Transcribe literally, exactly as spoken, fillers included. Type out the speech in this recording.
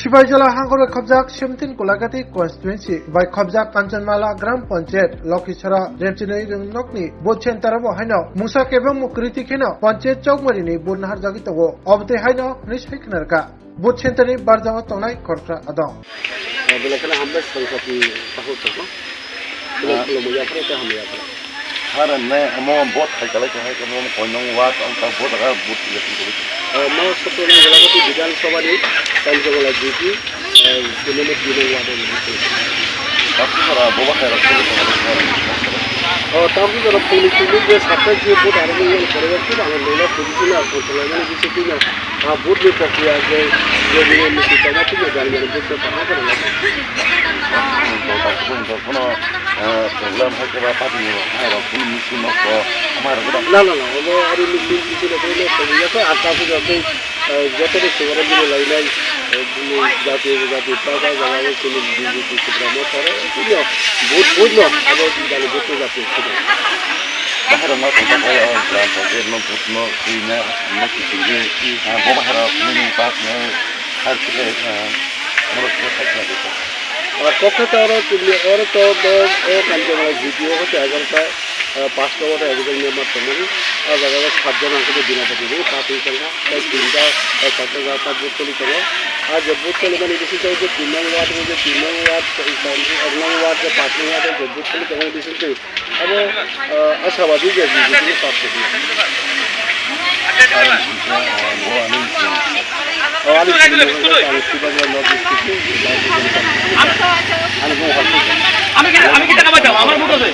Sipaijala hangkhor bai khobjak seventeen Kolagati constituency bai khobjak Kanchanmala Gram Panchayat Lokhisora Remchinwi Rwngnokni vote center o haino mungsa kebengmung kwrwi twi kheno Panchayat Chowkmarini vote naharjagwi tongo. Obo twi haino hwnwi sai khna rwkha vote center ni barjao tongnai khoroksa adong. Belai kheno hambai songkha twi tahuk tongkha. Belai kheno hambai yapharo tei hambai yapharo. Hara ne amo vote hai kalai ka hai ka mo koi nong wa tong ka vote aga vote election ko. Mo sotro nang jala ko Bidhan Sabha ni Kanchanmala G P, eh, Punamot Bidhan wa tong. Tapi sara boba hai ra ko. Oh, tapi sara police ni je sakta je vote aro ni yang kore ko aro ni la police na ko la ni bisi tu na. Ah, vote ni prokriya je je ni ni kita na tu je dan ni vote ta na ko la. Kono problem hai khe ba party ni hai rok phone missing no ko amai rok da. Na, na, na, obo ari missing kisi rok no ko ya ko ata ko joto, eh, joto ni sugara bini lainai, eh, bini jati jati ta ta jaga o sini B J P sugara no tare sini bhut bhut no abo jani bhut jati sini. Bahai rok ma ko ta ko gram panchayat no bhut no sini no kisi ni, ah, bo bahai rok ni pas no har sini, ah, mo rok sini khai sini. Oro kokthai ta oro tini oro to bo o Kanchanmala G P o hote agar ta, ah, pasto hote agar member tongmani. O jaga o sat jon ang khe bina ta bini party tongkha. Tai tinta, tai sat jon ta booth toli tongo. A je booth toli mani bisi tai je tin nang ward, je tin nang ward, ek nang ward, je paanch nang ward, je booth toli tongo bisi tai. Abo, ah, ashabadi je B J P ni party. Oh, ani sini mo ang siba jala no district ni. Ani mo hal. আমি কি আমি কি টাকা পাইতাম? আমার ভোট আছে।